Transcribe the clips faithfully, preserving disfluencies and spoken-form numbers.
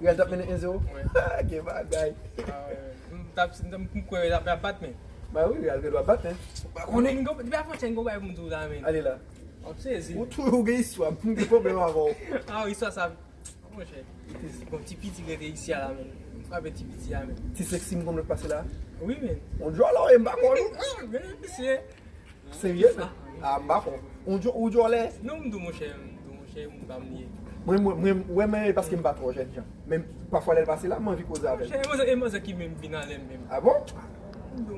Real t ap mennen en zewo? Gen bagay. M t ap, m kwè Real ap bat, men. Ba wi, Real gen dwa bat, men. Ou pa konnen. Depi avantyè, m gon bagay pou m di w la, men. Ale la. W ap sezi. Ou tou, ou gen istwa, m gen pwoblèm avè w. Ah, istwa sa. Monchè, bon, ti piti rete isi a la, men. M frape ti piti a, men. Ti seksi m konn lòt pase la? Wi, men. On djòlè, m pa konn. Ah, men, misye. Serye? Ah, m pa konn. On djò-, ou djòlè? Non, m di w, monchè, m di w, monchè, moun pa m li ye. Mwen, mwen, mwen, wè, men, paske m pa twò jèn jan. Men, pafwa, lè l pase la, m anvi koze avè l. Monchè, e manzè, e manzè ki menm vin anlè m menm. Ah bon?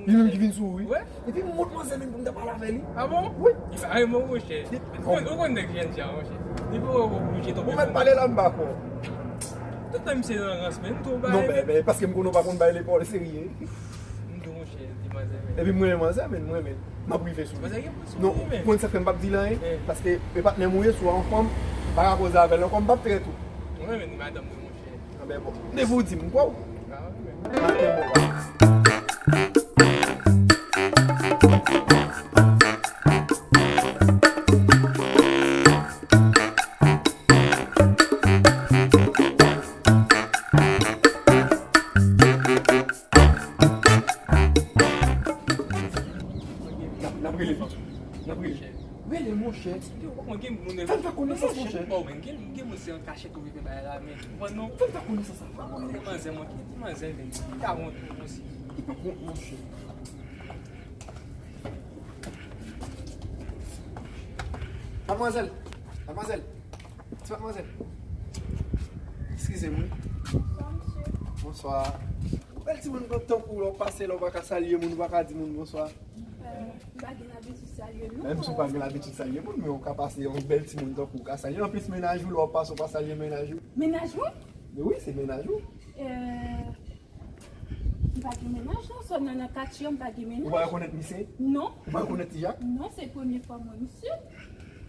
Li menm ki vin sou ou, wi. Epi m montre manzè menm pou m ta pale avè li. Ah bon? Wi. Li pa renmen w, monchè. Ou konn nèg jèn jan, monchè. Li pa wè w oblije tonbe. Ou mèt pale la, m pa kwè w. Tout tan misye nan rans, men, m tou bay. Non, men, men, paske m konnen w pa konn bay lekòl, serye. M di w, monchè, di manzè, men. Epi m renmen manzè, men, m renmen. M ap rive sou li. Manzè gen pwen sou li, men. Non, ou konn sa k fè m p ap di l anyen? Paske e patnè m ou ye, si w a yon fanm, m pa ka koze avè l ankò, m p ap trèt ou. M renmen madanm mwen, monchè. Anben bon. Depi w di m, m kwè w. Ah, wi, men. Maten bon. N ap, n ap rele fanm. N ap rele. Rele, monchè. Yo, mwen gen moun. Fè l fè konesans, monchè. Bon, men gen, gen moun se an kachèt ou rive bay la, men. Mwen non. Fè l fè konesans avè mwen. Mwen gen manzè, mwen gen ti manzè, men. Li ka wont, mwen osi. Li pa wont, monchè. Madmwazèl, madmwazèl, ti madmwazèl. Eskize m, wi. Bonswa, mesye. Bonswa. Bèl timoun tankou w, lè w pase la, w pa ka salye moun, w pa ka di moun bonswa. Euh, m pa gen labitid salye, non. Menm si w pa gen labitid salye moun, men w ka pase yon bèl timoun tankou w ka salye. Anplis, mennaj ou, lè w ap pase, w pa salye mennaj ou. Mennaj mwen? Men wi, se mennaj ou. Euh, m pa gen mennaj, non. Sòl nan, nan katye, m pa gen mennaj. Ou pa rekonèt misye? Non. Ou pa rekonèt Ti Jak? Non, se premye fwa m wè misye.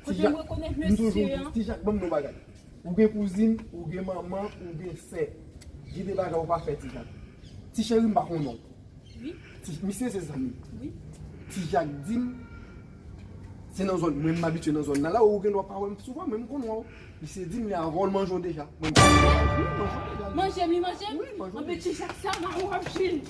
Kote m rekonèt mesye an? Ti Jak, ban m yon bagay. Ou gen kouzin, ou gen manman, ou gen sè. Gen de bagay ou pa fè, Ti Jak. Ti cheri, m pa konnen w. Wi. Ti, misye se zanmi m. Wi. Ti Jak di m, se nan zòn, mwen m abitye nan zòn nan la, ou gen dwa pa wè m souvan, men m konn wè w. Misye di m li avè w, l manje w deja. Mwen, wi, l manje w deja. Manje m, li manje m? Wi, l manje w deja. Anben, Ti Jak sa, m a wè w ap jwenn.